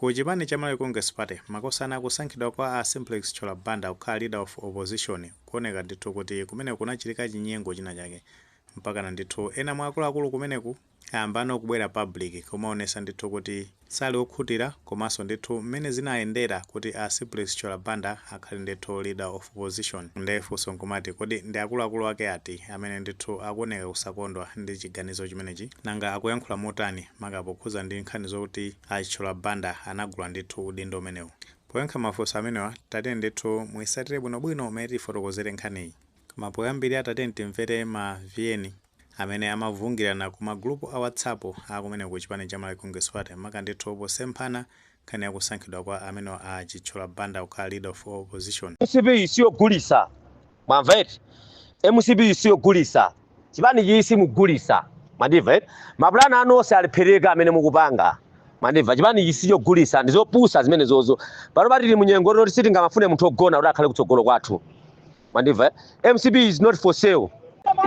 Ku chipani cha Malawi Congress Party, makosana, kusankhidwa kwa a Simplex Chithyola Banda kukhala leader of opposition kuoneka ndithu kuti kumene kunachitika chinyengo china chake, mpakana ndithu ena mwa akuluakulu kumeneku ayambano kubwera public kumaonesa ndithu kuti sali okhutira, komanso ndithu mmene zinayendera kuti a Simplex Chithyola Banda akhale ndithu leader of opposition. Ndiye funso nkumati, kodi ndi akuluakulu ake ati amene ndithu akuoneka kusakondwa ndi chiganizo chimenechi? Nanga akuyankhula motani, maka pokhuza ndi nkhani zokuti a Chithyola Banda anagula ndithu udindo umenewu? Poyankha mafunso amenewa, tatiyeni ndithu muyisatire bwinobwino mmene tifotokozere nkhaniyi. Koma poyambirira, tatiyeni timvere ma VN amene amavungirana ku magulupu a WhatsApp akumene ku chipani cha Malawi Congress Party, maka ndithu posemphana nkhani yakusankhidwa kwa amene a Chithyola Banda kukhala leader of opposition. MCP siyogulisa, mwamva eti? MCP siyogulisa, chipani chi simugulisa, mwandimva eti? Mapulani anu onse alephereka amene mukupanga, mwandimva? Chipani chi siyogulisa, ndizopusa zimene zozo. Pano patili munyengo toti sitingamafune munthu ogona kuti akhale kutsogolo kwathu, mwandimva? MCP is not for sale.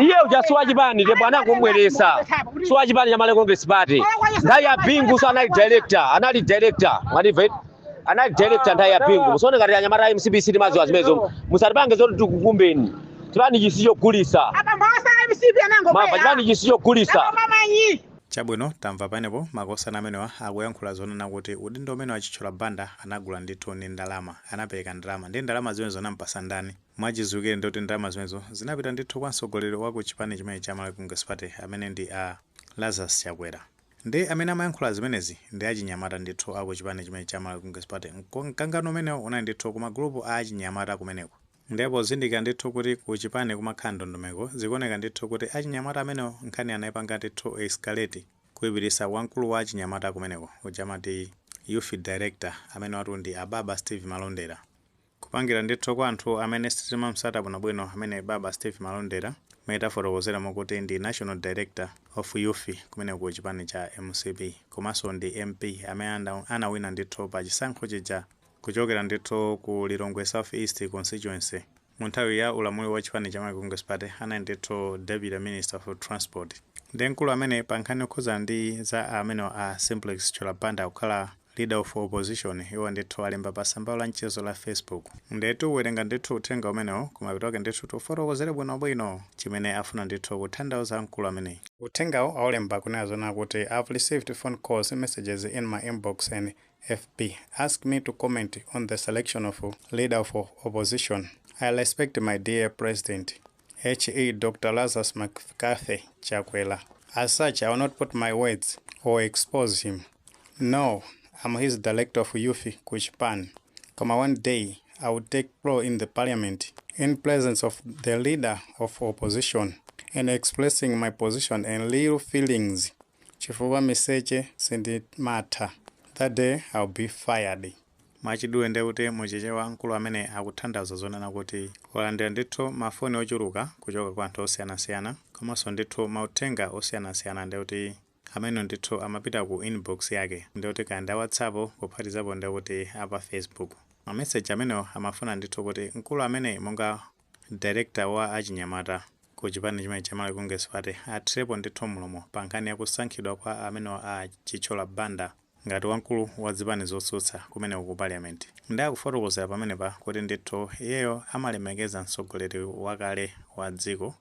Iye uja si wachipani, ndipo anangomubweresa, si wachipani cha Malawi Congress Party. Nthawi ya Bingu so anali director, anali director, mwandimva eti? Anali director nthawi ya Bingu. Musaone ngati anyamata a MCP sitimaziwa zimenezo. Musatipange zoti tikukumbeni. Chipani chi sichogulisa. Abambo asa MCP Mava, chipani chi sichogulisa. Mamanyi. Chabwino, tamva panepo makosana amenewa akuyankhula zonena kuti udindo umene wa Chithyola Banda anagula ndithu ndi ndalama, anapereka ndalama. Ndi ndalama zimenezo anampasa ndani? Mwachidziwikire ndikuti ndalama zimenezo zinapita ndithu kwa mtsogoleri wa ku chipani chimene cha Malawi Congress Party, amene ndi a Lazarus Chakwera. Ndi amene amayankhula zimenezi ndi achinyamata ndithu aku chipani chimene cha Malawi Congress Party. Mkangano umenewo unali ndithu ku magulupu a achinyamata kumeneko. Ndipo zindikira ndithu kuti ku chipani kumakhala ndondomeko. Zikuoneka ndithu kuti achinyamata amenewo nkhani anayipanga ndithu escalate kuyipitisa wamkulu wa achinyamata kumeneko uja amati youth director, amene watu ndi ababa Steve Malondera. Kupangira ndithu kwa anthu amene sitimamsata bwinobwino amene baba Steve Malondera, mmene tafotokozeramo kuti ndi national director of youth kumene ku chipani cha MCP, komanso ndi MP amene anawina ndithu pa chisankho chija kuchokera ndithu ku Lilongwe South East constituency. Mu nthawi ya ulamuliro wa chipani cha Malawi Congress Party anali ndithu deputy minister of transport. Ndi mkulu amene pa nkhani yokhuza ndi za amene a Simplex Chithyola Banda kukhala leader of opposition, iwo ndithu alemba pa tsamba la mchezo la Facebook. Ndetu werenga ndithu uthenga umenewo, kumapeto ake ndithu tifotokozere bwinobwino chimene afuna ndithu kutanthauza mkulu ameneyi. Uthengawo aulemba kunena zona kuti, "I've received phone calls, messages in my inbox and FB ask me to comment on the selection of leader of opposition. I respect my dear president, H.E. Dr. Lazarus McCarthy Chakwera. As such, I will not put my words or expose him. No, I'm his director of youth kuchipani. Koma one day I will take floor in the parliament in presence of the leader of opposition and expressing my position and real feelings, chifukwa miseche sindimatha. That day I'll be fired." Mwachidule ndiye kuti muchichewa mkulu amene akutanthauza zonena kuti walandira ndithu mafoni ochuluka kuchoka kwa anthu osiyanasiyana, komanso ndithu mauthenga osiyanasiyana, ndiye kuti amene ndithu amapita ku inbox yake, ndiye kuti kaya ndi WhatsApp, kuphatizapo ndiye kuti apa Facebook. Mameseji amenewo amafuna ndithu kuti mkulu amene monga director wa achinyamata ku chipani chimene cha Malawi Congress Party athirepo ndithu mlomo pa nkhani yakusankhidwa kwa amenewa a Chithyola Banda ngati wamkulu wa zipani zotsutsa kumeneko ku parliament. Ndi akufotokozera pamenepa kuti ndithu iyeyo amalemekeza mtsogoleri wakale wa dziko,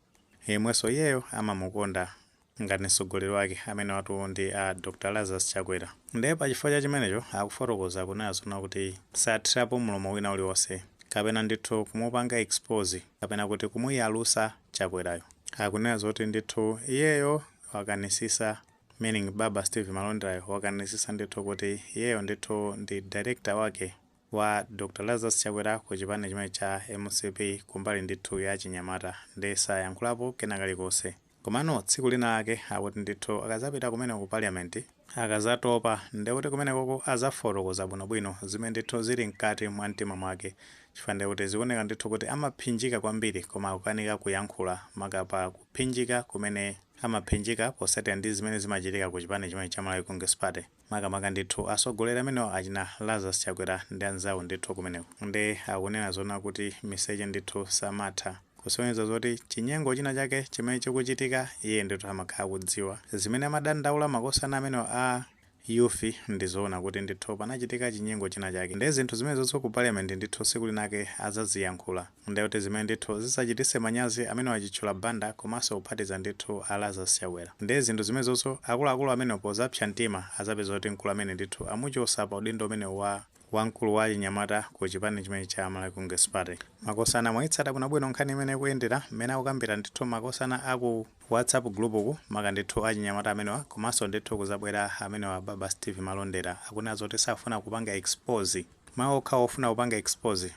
yemwenso iyeyo amamukonda ngati mtsogoleri wake, amene watu ndi a Dr Lazarus Chakwera. Ndiye pachifukwa cha chimenecho akufotokoza kunena zona kuti sathirapo mlomo wina uliwonse kapena ndithu kumupanga expose kapena kuti kumuyalusa Chakwerayo. Akunena zoti ndithu iyeyo wakanisisa, meaning baba Steve Malonderayo wakanisisa ndithu kuti iyeyo ndithu ndi director wake wa Dr Lazarus Chakwera ku chipani chimene cha MCP kumbali ndithu ya chinyamata, ndi sayankhulapo kena kalikonse. Komano tsiku lina lake akuti ndithu akazapita kumene ku parliament, akazatopa, ndekuti kumenekoko azafotokoza bwinobwino zimene ndithu zili mkati mwa mtima mwake, chifukwa ndekuti zikuoneka ndithu kuti amaphinjika kwambiri koma akukanika kuyankhula, makapa kuphinjika kumene amaphinjika posatira ndi zimene zimachitika ku chipani chimene cha Malawi Congress Party, makamaka ndithu atsogoleri amenewo achina Lazarus Chakwera ndi anzawo ndithu kumeneko. Ndi akunena zona kuti miseche ndithu samatha, kusonyeza zoti chinyengo china chake chimene chikuchitika iye ndithu amakhala kudziwa. Zimene amadandaula makosana amenewo a Youth. Ndizoona kuti ndithu panachitika chinyengo china chake, ndi zinthu zimenezonso ku parliament ndithu tsiku linake azaziyankhula, ndekuti zimene ndithu zisachitise manyazi amene a Chithyola Banda komanso kuphatiza ndithu a Lazarus Chakwera. Ndi zinthu zimenezonso akuluakulu amenepo zapsa mtima, azapeza kuti mkulu amene ndithu amuchosa pa udindo umene wa wamkulu wa chinyamata ku chipani chimene cha Malawi Congress Party. Makosana, mwayitsata bwinobwino nkhani imene ikuyendera, mmene akukambira ndithu makosana aku WhatsApp group ku maka ndithu achinyamata amenewa, komanso ndithu kuzabwera amenewa Baba Steve Malondera, akunena zoti safuna kupanga expose. Mawu okha ofuna kupanga expose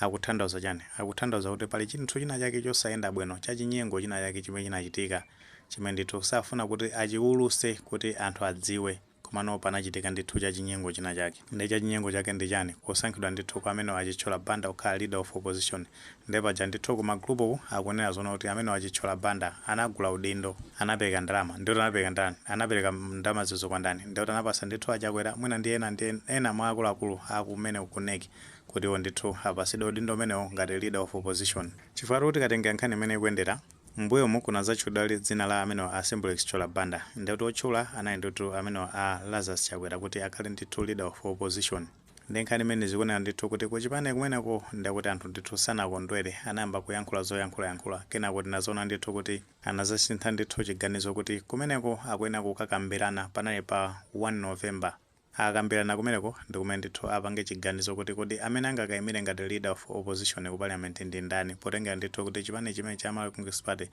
akutanthauza chani? Akutanthauza kuti pali chinthu china chake chosayenda bwino, chachinyengo china chake chimene chinachitika, chimene ndithu safuna kuti achiwuluse kuti anthu adziwe, komano panachitika ndithu chachinyengo china chake. Ndi chachinyengo chake ndi chani? Kusankhidwa ndithu kwa amene a Chithyola Banda kukhala leader of opposition. Ndi paja ndithu ku magrupu akunena zona kuti amene a Chithyola Banda anagula udindo, anapereka ndalama. Ndikuti anapereka ndani? Anapereka ndalama zizo kwa ndani? Ndikuti anapasa ndithu aChakwera mwina ndi ena mwa akuluakulu akumene ku NEC, kuti iwo ndithu apasidwe udindo umenewo ngati leader of opposition. Chifukwa kuti katenga nkhani imene ikuyendera mbuyomu, kunazatchulidwa dzina la amene a Simplex Chithyola Banda, ndikuti otchula anali ndithu amene a Lazarus Chakwera kuti akhale ndithu leader of opposition. Ndi nkhani imene zikunena ndithu kuti kuchipani kumeneko ndikuti anthu ndithu sanakondwere, anayamba kuyankhula zoyankhulayankhula. Kenako tinazoona ndithu kuti anazasintha ndithu chiganizo kuti kumeneko akuyenera kukakambirana. Panali pa 1 November akambirana kumeneko, ndi kumene ndithu apange chiganizo kuti kodi amene angakayimire ngati leader of opposition ku parliament ndi ndani, potengera ndithu kuti chipani chimene cha Malawi Congress Party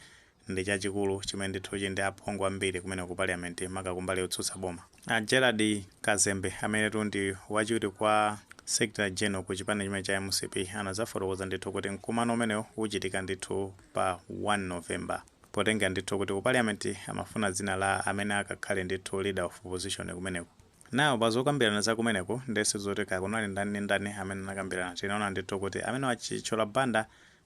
ndi chachikulu, chimene ndithu chili ndi aphungu ambiri kumene ku parliament, maka kumbali yotsutsa boma. A Gerald Kazembe, amene ndi wachiwiri kwa secretary general ku chipani chimene cha MCP, anazafotokoza ndithu kuti mkumano umenewo uchitika ndithu pa 1 November, potenga ndithu kuti ku parliament amafuna dzina la amene akakhale ndithu leader of opposition kumeneko. Nawo pazokambirana za kumeneko, ndese zoti kakunali ndani ndi ndani amene anakambirana, tinaona ndithu kuti amene a Chithyola Banda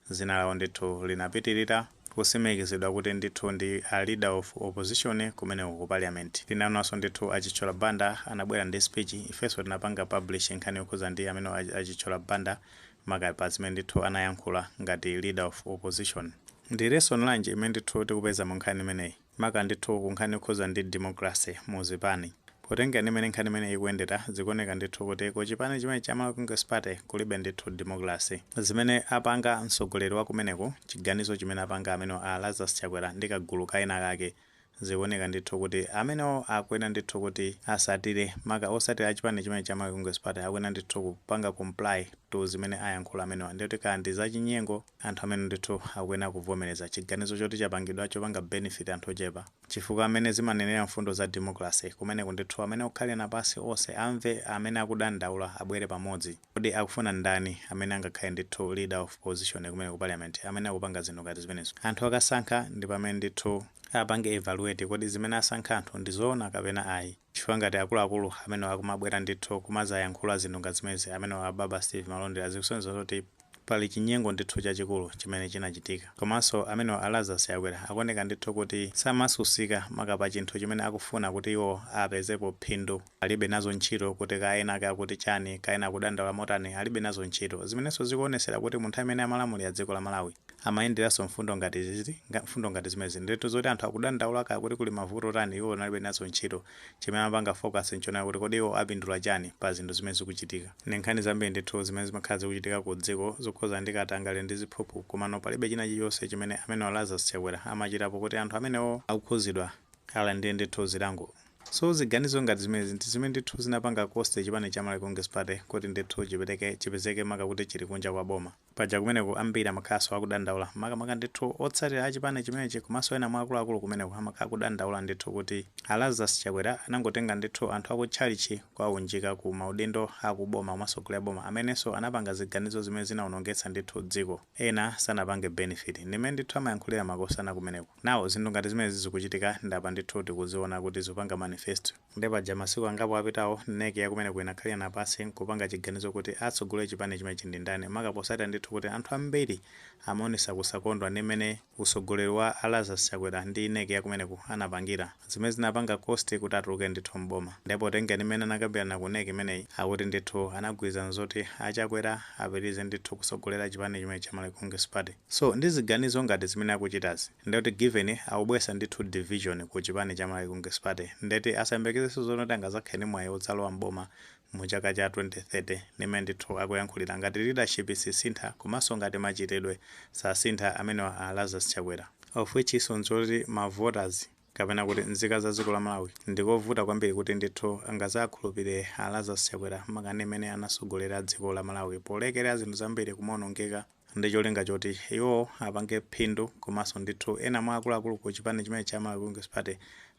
dzina lawo ndithu linapitirira kusimikizidwa kuti ndithu ndi a leader of opposition kumeneko ku parliament. Tinaonanso ndithu a Chithyola Banda anabwera ndi speech. Ifenso tinapanga publish nkhani yokhuza ndi amene a Chithyola Banda, makapa zimene ndithu anayankhula ngati leader of opposition. Ndi lesson lanji imene ndithu tikupeza mu nkhani imeneyi, maka ndithu ku nkhani yokhuza ndi democracy mu zipani? Potenga ndi imene nkhani imene ikuyendera, zikuoneka ndithu kuti ku chipani chimene cha Malawi Congress Party kulibe ndithu democracy. Zimene apanga mtsogoleri wa kumeneko, chiganizo chimene apanga amene a Lazarus Chakwera ndi kagulu kaena kake, zikuoneka ndithu kuti amenewo akuyenera ndithu kuti asatire, maka osatira achipani chimene cha Malawi Congress Party akuyenera ndithu kupanga comply to zimene ayankhula amenewa. Ndikuti kaya ndi zachinyengo, anthu amene ndithu akuyenera kuvomereza chiganizo choti chapangidwa chopanga benefit anthu ochepa, chifukwa amene zimanenera mfundo za democracy kumeneko ndithu amene okhalira pasi onse amve amene akudandaula, abwere pamodzi. Kodi akufuna ndani amene angakhale ndithu leader of opposition kumene ku parliament, amene akupanga zinthu ngati zimenezo? Anthu akasankha ndi pamene ndithu apange evaluate kodi zimene asankha anthu ndi zoona kapena ayi, chifukwa ngati akuluakulu amene akumabwera ndithu kumazayankhula zinthu ngati zimenezi, amene ababa Steve Malondera, zikusonyeza kuti pali chinyengo ndithu chachikulu chimene chinachitika. Komanso amene a Lazarus Chakwera akuoneka ndithu kuti samasusika, maka pa chinthu chimene akufuna kuti iwo apezepo phindu. Alibe nazo ntchito kuti kaena ake akuti chani, kaena akudandaula motani, alibe nazo ntchito. Zimenenso zikuonesera kuti munthu amene amalamulira dziko la Malawi amayenderanso mfundo ngati zizi, mfundo ngati zimenezi ndithu zoti anthu akudandaula kaya kuti kuli mavuto tani, iwo analibe nazo ntchito. Chimene amapanga focus nchonena kuti kodi iwo apindula chani pa zinthu zimene zikuchitika. Ndi nkhani zambiri ndithu zimene zimakhala zikuchitika ku dziko zokhuza ndi katangale ndi ziphuphu, komano palibe china chilichonse chimene amene wa Lazarus Chakwera amachitapo kuti anthu amenewo akukhuzidwa alandire ndithu zilango. So ziganizo ngati zimenezi ndi zimene ndithu zinapanga cost chipani cha Malawi Congress Party kuti ndithu chipereke chipezeke maka kuti chili kunja kwa boma. Paja kumeneko ambiri amakhalanso akudandaula, makamaka ndithu otsatira a chipani chimenechi komanso ena mwa akuluakulu kumeneko amakhala akudandaula ndithu kuti a Lazarus Chakwera anangotenga ndithu anthu akutchalichi kuwaunjika ku maudindo akuboma komanso kulera boma, amenenso anapanga ziganizo zimene zinawonongetsa ndithu dziko, ena sanapange benefit. Ndimene ndithu amayankhulira makosana kumeneko. Nawo zinthu ngati zimenezi zikuchitika, ndapa ndithu tikuziona kuti zikupanga manifest. Ndi paja masiku angapo apitawo NEC yakumeneko inakhalira pansi nkupanga chiganizo kuti atsogolere chipani chimenechi ndi ndani, maka posatira ndithu kuti anthu ambiri amaonesa kusakondwa ndi mmene usogoleri wa a Lazarus Chakwera ndi NEC yakumeneko anapangira, zimene zinapanga cost kuti atuluke ndithu mboma. Ndipo tengeni mmene anakambirana ku NEC imeneyi, akuti ndithu anagwirizana zoti aChakwera apitirize ndithu kusogolera chipani chimene cha Malawi Congress Party. So ndi ziganizo ngati zimene akuchitazi, ndekuti given akubwesa ndithu division ku chipani cha Malawi Congress Party, ndeti asayembekezere. Asayerekezenso zonoti angazakhale ndi mwayi wodzalowa mboma mu chaka cha 2030. Nimene ndithu akuyankhulira ngati leadership sisintha, komanso ngati machitidwe sasintha amenewa a Lazarus Chakwera, of which iso nzoti ma voters kapena kuti nzika za dziko la Malawi ndikovuta kwambiri kuti ndithu angazakhulupirire a Lazarus Chakwera, makani imene anasogolera dziko la Malawi polekera zinthu zambiri kumaonongeka ndi cholinga choti iwo apange phindu, komanso ndithu ena mwa akuluakulu ku chipani chimene cha Malawi Congress Party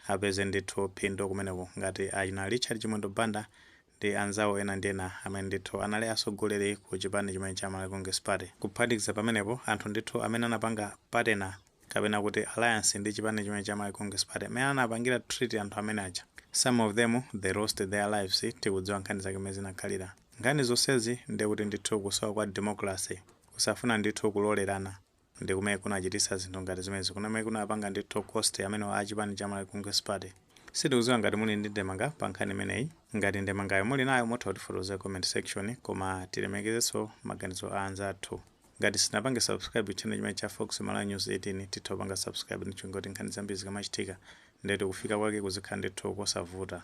apeze ndithu phindu kumeneko, ngati achina Richard Chimwendo Banda ndi anzawo ena ndi ena amene ndithu anali atsogoleri ku chipani chimene cha Malawi Congress Party. Kuphatikiza pamenepo, anthu ndithu amene anapanga partner kapena kuti alliance ndi chipani chimene cha Malawi Congress Party, amene anapangira treat anthu amene aja, some of them, they lost their lives. Tikudziwa nkhani zake mmene zinakhalira. Nkhani zonsezi ndikuti ndithu kusowa kwa democracy, kusafuna ndithu kulolerana, ndi kumene kunachititsa zinthu ngati zimenezi, kumene kunapanga ndithu cost amene a chipani cha Malawi Congress Party. Sitikudziwa ngati muli ndi ndemanga pa nkhani imeneyi. Ngati ndemangayo muli nayo, mutha kutifotokozera comment section, koma tilemekezenso maganizo a anzathu. Ngati sinapange subscribe channel chimene cha Fox Malawi News 18, titha kupanga subscribe ndi chingoti nkhani zambiri zikamachitika, ndeti kufika kwake kuzikhala ndithu kosavuta.